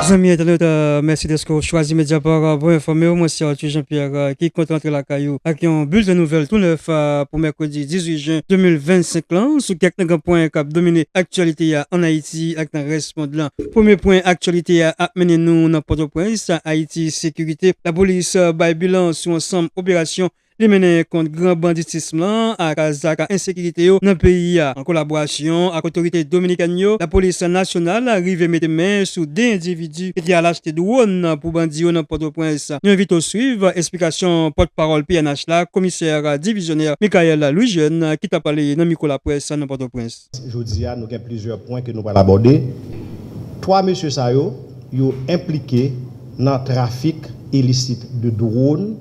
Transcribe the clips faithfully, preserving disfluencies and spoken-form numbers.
Zanmi entènot, mèsi dèske w chwazi Mediapart pou enfòme w. Mwen se Arthur Jean-Pierre ki kontan antre lakay ou ak yon bilten nouvèl tou nèf pou mèkredi dizuit jen de mil vennsenk lan. Sou kèk nan gran pwen k ap domine aktyalite a ann Ayiti ak nan rès mond lan. Premye pwen aktyalite a ap mennen nou nan Pòtoprens, Ayiti sekirite. Lapolis bay bilan sou ansanm operasyon li mennen kont gran banditis lan ak zak ensekirite yo nan peyi a. An kolaborasyon ak otorite dominikèn yo, lapolis nasyonal rive mete men sou de endividi ki te al achte dwòn pou bandi yo nan Pòtoprens. Nou envite w swiv esplikasyon pòtpawòl P N H la, komisè divizyonè Michael Louis Jeune, ki t ap pale nan mikwo laprès nan Pòtoprens. Jodi a, nou gen plizyè pwen ke nou pral abòde. Twa mesye sa yo, yo enplike nan trafik ilisit de dwòn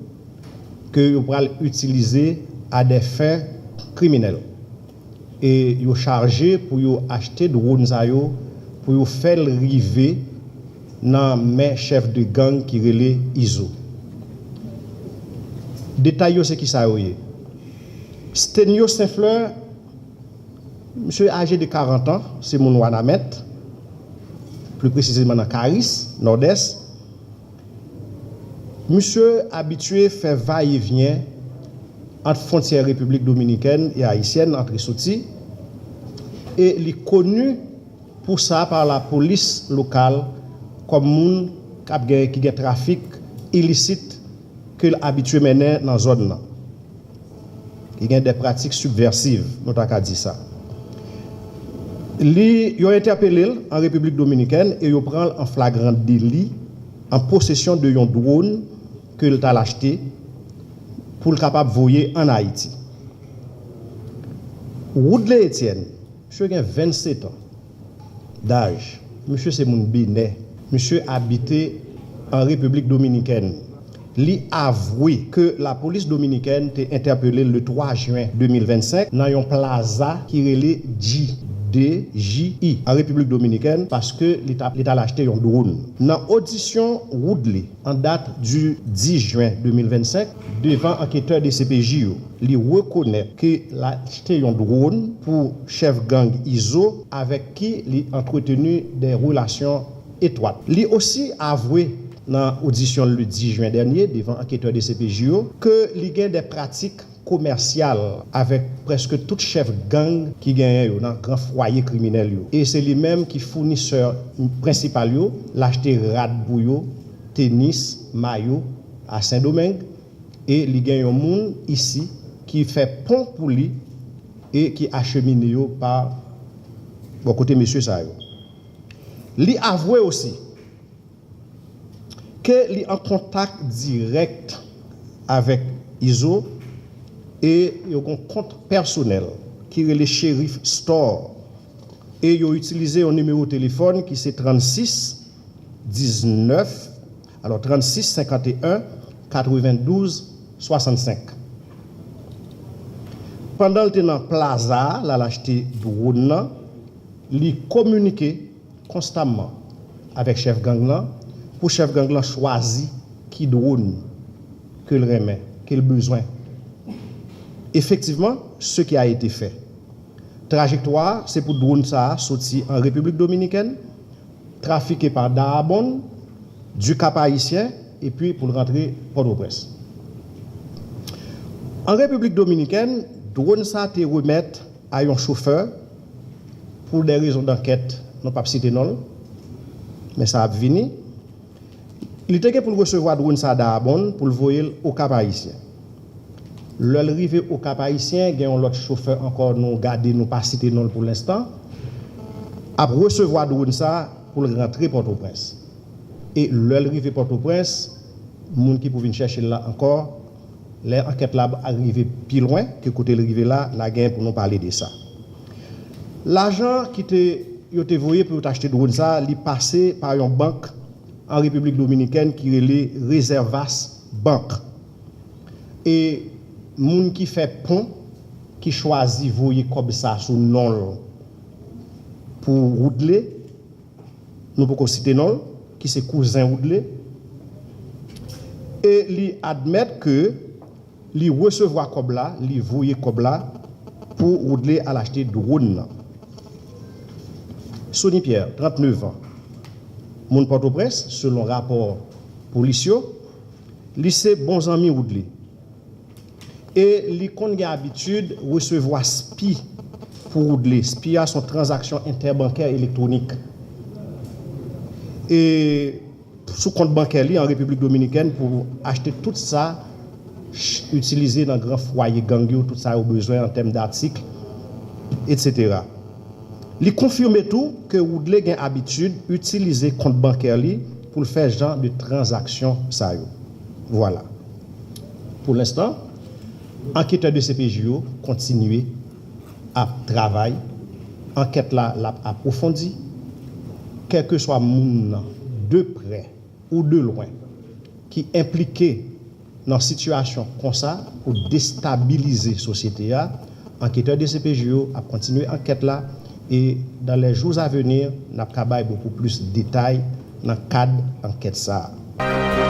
ke yo pral itilize a dè fen kriminèl. E yo chaje pou yo achte dwòn sa yo, pou yo fè l rive nan men chèf de gang ki rele Izo. Detay yo se kisa yo ye. Stenio Saint-Fleur, misye aje de karant an, se moun Wanament, pli presizeman nan Karis, Nòdès. Misye abitye fè vayevyen ant fwontyè Repiblik Dominikèn e Ayisyèn, antre soti, e li koni pou sa pa lapolis lokal kòm moun k ap gen, ki gen trafik ilisit ke l abitye mennen nan zòn nan. Ki gen de pratik sibvèsiv, nou ta ka di sa. Li, yo entèpele l an Repiblik Dominikèn e yo pran l an flagran deli, an posesyon de yon dwòn ke l t al achte pou l kapab voye ann Ayiti. Woodley Etienne, misye gen vennsetan daj. Misye se moun Benè. Misye abite an Repiblik Dominikèn. Li avwe ke lapolis dominikèn te entèpele l le twa jen de mil vennsenk nan yon plaza ki rele G D J I an Repiblik Dominikèn paske li t ap, li t al achte yon dwòn. Nan odisyon Woodley, an dat di dis jen de mil vennsenk, devan anketè D C P J yo, li rekonèt ke l achte yon dwòn pou chèf gang Izo avèk ki li antreteni de relasyon etwat. Li osi avwe nan odisyon l le dis jen dènye devan anketè D C P J yo ke li gen de pratik komèsyal avèk prèske tout chèf gang ki genyen yo nan gran fwaye kriminèl yo. E se li menm ki founisè prensipal yo, l achte rad pou yo, tenis, mayo a Sendomeng, e li gen yon moun isi ki fè pon pou li e ki achemine yo pa bò kote mesye sa yo. Li avwe osi ke li an kontak dirèk avèk Izo e yo gon kont pèsonèl ki rele Cherif Store e yo itilize yon nimewo telefòn ki se trannsis diznèf, alò trannsis senkanteyen katrevendouz swasannsenk. Pandan l te nan plaza a, l al achte dwòn nan, li kominike konstamman avèk chèf gang lan pou chèf gang lan chwazi ki dwòn ke l renmen, ke l bezwen. Efektivman, ce qui a été fait. Trajektwa a, se pou dwòn sa a soti an Repiblik Dominikèn, trafike pa Dahabon, du Cap Haïtien, epi pou l rantre Pòtoprens. An Repiblik Dominikèn, dwòn sa a te remèt a yon chofè pou de rezon dankèt, nou p ap site non l, men sa ap vini. Li te gen pou l resevwa dwòn sa a Dahabon pou l voye l o Cap Haïtien. Lè l rive o Cap Haïtien, gen yon lòt chofè ankò, nou gade, nou pa site non l pou lenstan, ap resevwa dwòn sa a pou l rantre Pòtoprens. E lè l rive Pòtoprens, moun ki pou vin chèche l la ankò, lè ankèt la rive pi lwen ke kote l rive la, n a gen pou nou pale de sa. Lajan ki te, yo te voye pou yo t achte dwòn sa a, li pase pa yon bank an Repiblik Dominikèn ki rele Reservas Bank. E moun ki fè pon, ki chwazi voye kòb sa sou non l pou Woodley, nou poko site non l, ki se kouzen Woodley, e li admèt ke li resevwa kòb la, li voye kòb la pou Woodley al achte dwòn nan. Sony Pierre, trannneuf an, Moun Pòtoprens, selon rapò polis yo, li se bon zanmi Woodley. E li konn gen abitid resevwa spi pou Woodley. Spi a se yon tranzaksyon entèbankè elektwonik. E sou kont bankè li an Repiblik Dominikèn pou achte tout sa ch- itilize nan gran fwaye gang yo, tout sa yo bezwen an tèm datik, etsetera. Li konfime tou ke Woodley gen abitid itilize kont bankè li pou l fè jan de tranzaksyon sa yo. Vwala. Pou lenstan, anketè D C P J yo kontinye ap travay. Ankèt la, l ap apwofondi. Kèlkeswa moun nan, de prè ou de lwen, ki enplike nan sitiyasyon konsa pou destabilize sosyete a, anketè D C P J yo ap kontinye ankèt la e dans les jours à venir, n ap ka bay bokou plis detay nan kad ankèt sa a.